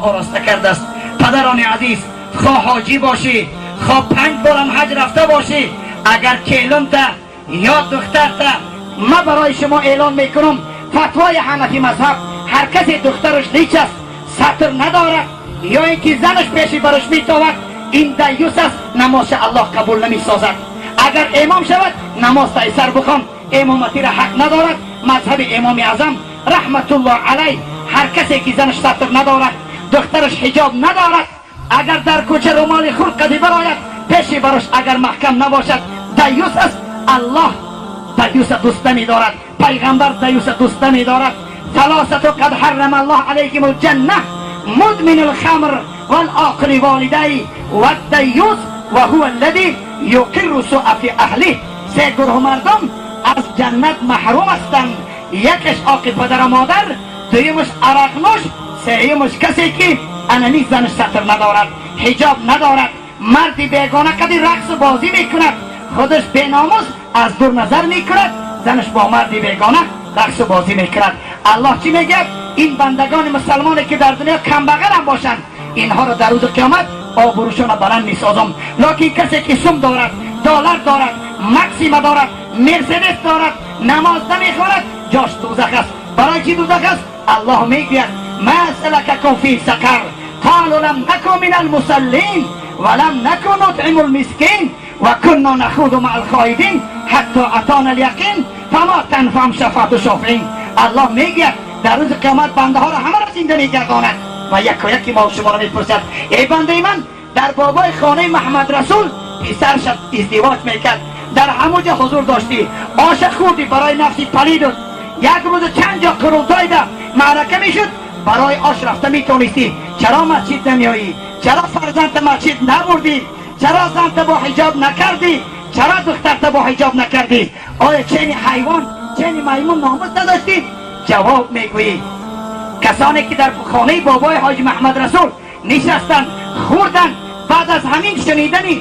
Ороста кардааст. Падарони азиз, хоҳ ҳоҷӣ бошӣ, хоҳ панҷ борам ҳаҷ рафта бошӣ, агар келунта ё духтарта, ма барои шумо эълон мекунам фатвои ҳанафӣ мазҳаб: ҳар касе духтараш лич аст, сатр надорад ё ин ки занаш пеши бараш метовад, ин даюс аст, намозша Аллоҳ қабул намесозад. Агар имом шавад, намоз тайсар бихон, имоматиро ҳақ надорад. Мазҳаби Имоми Аъзам раҳматуллоҳ алайҳ: ҳар касе ки занаш сатр надорад, духтараш ҳиҷоб надорад, агар дар кӯча румоли хурд қади барояд, пеши барош агар маҳкам набошад, даюс аст. Аллоҳ даюса дӯст намедорад, пайғамбар даюса дӯст намедорад. ثلاثة قد حرم الله عليهم الجنة: مدمن الخمر والعاق لوالديه والديوث وهو الذي يقر السوء في أهله. Се гурӯҳ мардум аз ҷаннат маҳрум ҳастанд: якеш оқи падару модар, дуюмаш арақнӯш, сеюмаш касе ки анами занаш сатр надорад, ҳиҷоб надорад, марди бегона қади рақсу бозӣ мекунад, худаш беномус аз дур назар мекунад, занаш бо марди бегона рақсу бозӣ мекунад. Аллоҳ чӣ мегӯяд? Ин бандагони мусалмоне ки дар дунё камбағалам бошанд, инҳоро дар рӯзи қиёмат обрӯшона баланд месозам. Лекин касе ки сум дорад, доллар дорад, Максима дорад, Мерседес дорад, намоз намехонад, ҷош дӯзах аст. Барои чӣ дӯзах аст? Аллоҳ мегӯяд: ما سلككم في سقر؟ قالوا لم نك من المصلين ولم نك نطعم المسكين وكنا نخوض مع الخائضين حتى أتانا اليقين فما تنفعهم شفاعة الشافعين. Аллоҳ мегӯяд, дар рӯзи қиёмат бандаҳоро ҳамаро зинда мегардонад ва яко яки мо шуморо мепурсад: эй бандаи ман, дар бобои хонаи Маҳмад Расул писарша издивоҷ мекард, дар ҳамон ҷо ҳузур доштӣ, оша хӯрдӣ, барои нафси палидут як рӯз чанд ҷо қурултойда маърака мешуд, барои ош рафта метонистӣ, чаро масҷид намеоӣ? Чаро фарзандта масҷид набурдӣ? Чаро занта бо ҳиҷоб накардӣ? Чаро духтарта бо ҳиҷоб накардӣ? Оё чени ҳайвон, чени маймун номус надоштӣ? Ҷавоб мегӯӣ. Касоне ки дар хонаи бобои ҳоҷи Маҳмад Расул нишастанд, хӯрданд, баъд аз ҳамин шунидани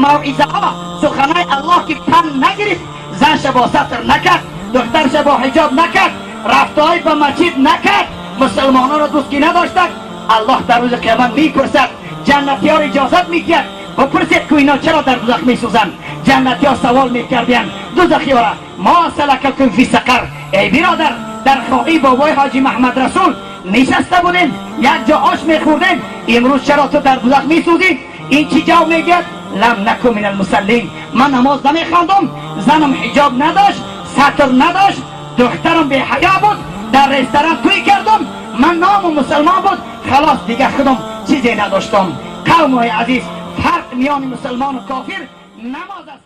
мавъизаҳо, суханои Аллоҳ, ки панд нагирифт, занша бо сатр накард, духтарша бо ҳиҷоб накард, рафтаҳои ба масҷид накард, мусалмононро дӯст ки надоштад, Аллоҳ дар рӯзи қиёмат мепурсад, ҷаннатиёро иҷозат медиҳад: бипурсед ку ино чаро дар дузах месӯзанд? Ҷаннатиё савол мекардиянд дузахиёра: ما سلككم في سقر? Эй биродар, дар хонаи бобои ҳоҷи Маҳмад Расул нишаста будем, як ҷо ош мехӯрдем, имрӯз чаро ту дар дузах месӯзӣ? Ин чӣ ҷавоб мегӯяд? لم نك من المصلين, ман намоз намехондум, занам ҳиҷоб надошт, сатр надошт, духтарам беҳаё буд, дар ресторан тӯй кардум, ман ному мусалмон буд, халос, дигар худам чизе надоштам. Қавмҳои азиз, фарқ миёни мусалмону кофир намоз аст.